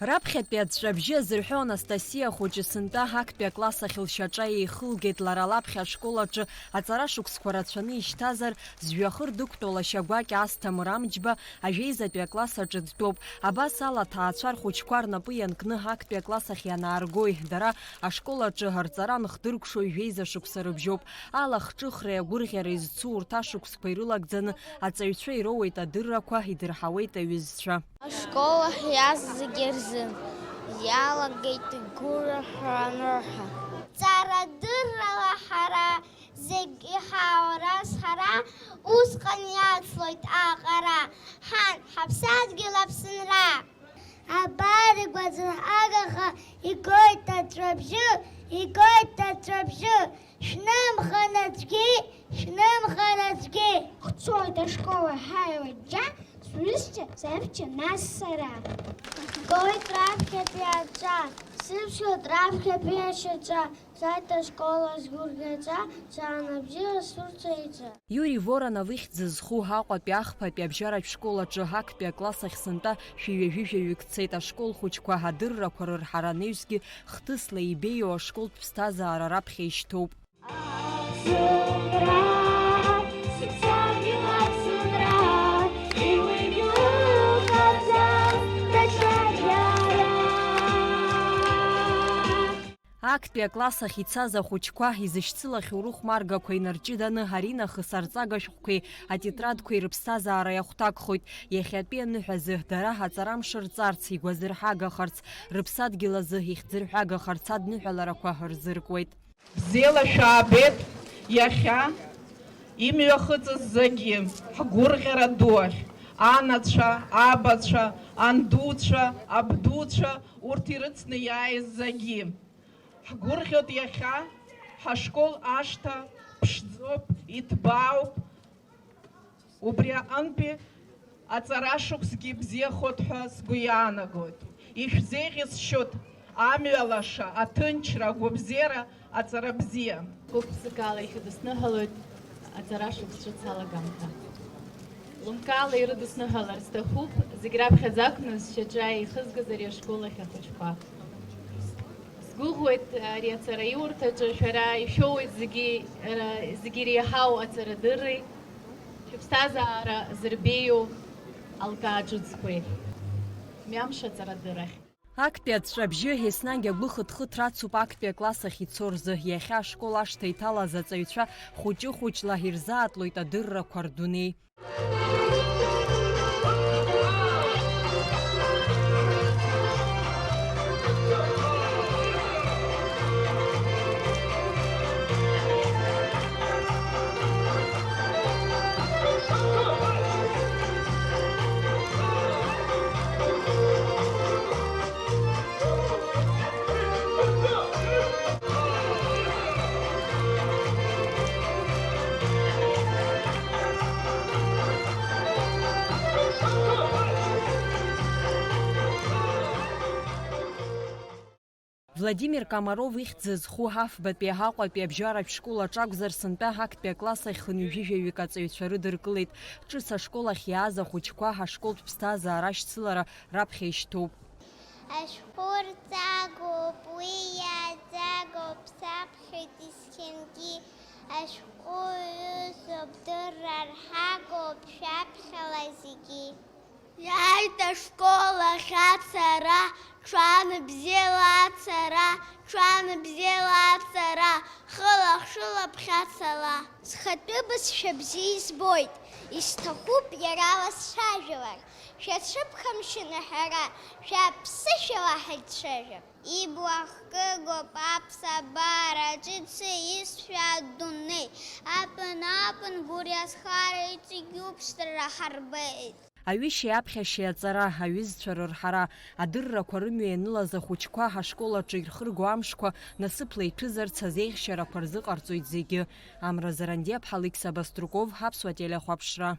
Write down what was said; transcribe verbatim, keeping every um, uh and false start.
Раԥхьатәи аҵәҵәабжьы азырҳәо Анастасиа хәыҷы сынтәа актәи акласс ахь лшьаҿа еихылгеит. Лара лаԥхьа ашкол аҿы аҵара шықәсқәа рацәаны ишьҭазар, зжәҩахыр дықәтәоу лашьа гәакьа Асҭамыр Амџьба ажәеизатәи акласс аҿы дтәоуп. Абас ала аҭаацәа рхәыҷқәа рнапы ианкны актәи акласс ахь ианааргои, дара ашкол аҿы рҵара анхдыркәшо ҩажәеиза шықәса рыбжьоуп. Алахҿыхреи агәырӷьареи зцу урҭ ашықәсқәа ирылагӡаны аҵаҩцәа ироуеит адыррақәа, идырҳауеит аҩызцәа. Ашкол ахь иааз зегьы рзын иалагеит гәырӷьара анырҳа. Ҵарадыррала ҳара зегь иҳаураз ҳара, усҟан иацлоит аҟара, ҳан, ҳаԥсадгьыл Аԥсынра. Абар игәазырҳагаха игоит аҵәҵәабжьы, игоит аҵәҵәабжьы, шәнымхан аӡәгьы, шәнымхан аӡәгьы. Ҳцоит ашкол ахь ҳаилаџьџьа, сҩызцәа, саҳәшьцәа, нас сара. Гоит раԥхьатәи аҵәҵәа, сыԥшуеит раԥхьатәи ашьаҿа, сааит ашкол ахь сгәырӷьаҵәа, саанабжьы асурҭ еиҵәа. Иури Воронов ихьӡ зху Аҟәатәи ахԥатәи абжьаратә школ аҿы актәи акласс ахь сынтәа шәи ҩажәи жәаҩык дцеит. Ашкол хәыҷқәа адыррақәа рырҳара анаҩсгьы, хҭысла еибеиоу ашколтә ԥсҭазаара раԥхьа ишьҭоуп. Аԥсынра, сыԥсадгьыл Аԥсынра, иуеигьы уҟаӡам даҽаџьара. Актәи акласс ахь ицаз ахәыҷқәа изышьцылахьоу рыхәмаргақәа инарҷыданы, аринахыс арҵага шәҟәқәеи атетрадқәеи рыԥсҭазаара иахәҭакхоит. Иахьатәи аныҳәазы дара аҵарамш рҵарц, игәазырҳагахарц, рыԥсадгьыл азы ихьӡырҳәагахарц адныҳәаларақәа рзыркуеит. Бзиала шәаабеит иахьа имҩахыҵыз зегьы ҳгәырӷьара ду ахь, анацәа, абацәа, андуцәа, абдуцәа, урҭ ирыцны иааиз зегьы. Ҳгәырӷьоит иахьа, ҳашкол ашҭа ԥшӡоуп, иҭбаауп. Убри аҟынтәи аҵара шықәсгьы бзиахоит ҳәа сгәы иаанагоит. Ишәзеиӷьасшьоит амҩа лаша, аҭынчра, агәабзиара, аҵара бзиа. Гәык-ԥсыкала ишәыдысныҳәалоит аҵара шықәс ҿыц алагамҭа. Лымкаала ирыдысныҳәалар сҭахуп, зегь раԥхьаӡа акәны сшьаҿа еихызгаз ари ашкол ахь ахәыҷқәа. Сгәыӷуеит ари аҵараиурҭаҿы шәара ишәоуеит зегьы, ара, зегьы иреиҳау аҵарадырреи, шәыԥсҭазаара зырбеиоу алкаа ҿыцқәеи. Мҩамш аҵарадыррахь. Актәи аҵәҵәабжьы еснагь агәы хыҭхыҭра ацуп актәи акласс ахь ицо рзы. Иахьа ашкол ашҭа иҭалаз аҵаҩцәа хәыҷы-хәыҷла ирзаатлоит адыррақәа рдунеи. Владимир Комаров ихьӡ зху Ҳафбатәи Аҟәатәи абжьаратә школ аҿы акәзар, сынтәа актәи акласс ахь хынҩажәижәаҩык аҵаҩцәа рыдыркылеит. Ҿыц ашкол ахь иааз ахәыҷқәа ашколтә ԥсҭазаара ашьцылара раԥхьа ишьҭоуп. Ашәҟәы рҵагоуп, уи иааӡагоуп, саԥхьоит есқьынгьы. Ашәҟәы ҩызоуп, дырра рҳагоуп шәаԥхьала зегьы. Иааит ашкол ахь ацара, ҽан бзиала ацара, ҽан бзиала ацара, хыла-хшыла ԥхьацала. Схатәы бызшәа бзиа избоит, исҭахуп иара ласцәажәалар. Шәацәыԥхамшьан аҳәара, шәаԥсышәала ҳаицәажәап. Ибла хкыгоуп аԥсабара, ҿыц исшәа адунеи. Апын-апын гәырҩа азхара иҵегь уԥшӡара ҳарбеит. Аҩышьеи аԥхьашьеи аҵара, аҩызцәа рырҳара, адыррақәа рымҩа ианылаз ахәыҷқәа ҳашкол аҿы ирхырго амшқәа насыԥла иҭәызарц азеиӷьшьарақәа рзыҟарҵоит зегьы. Амра Зарандиаԥҳа, Алықьса Баструков, Аԥсуа телехәаԥшра.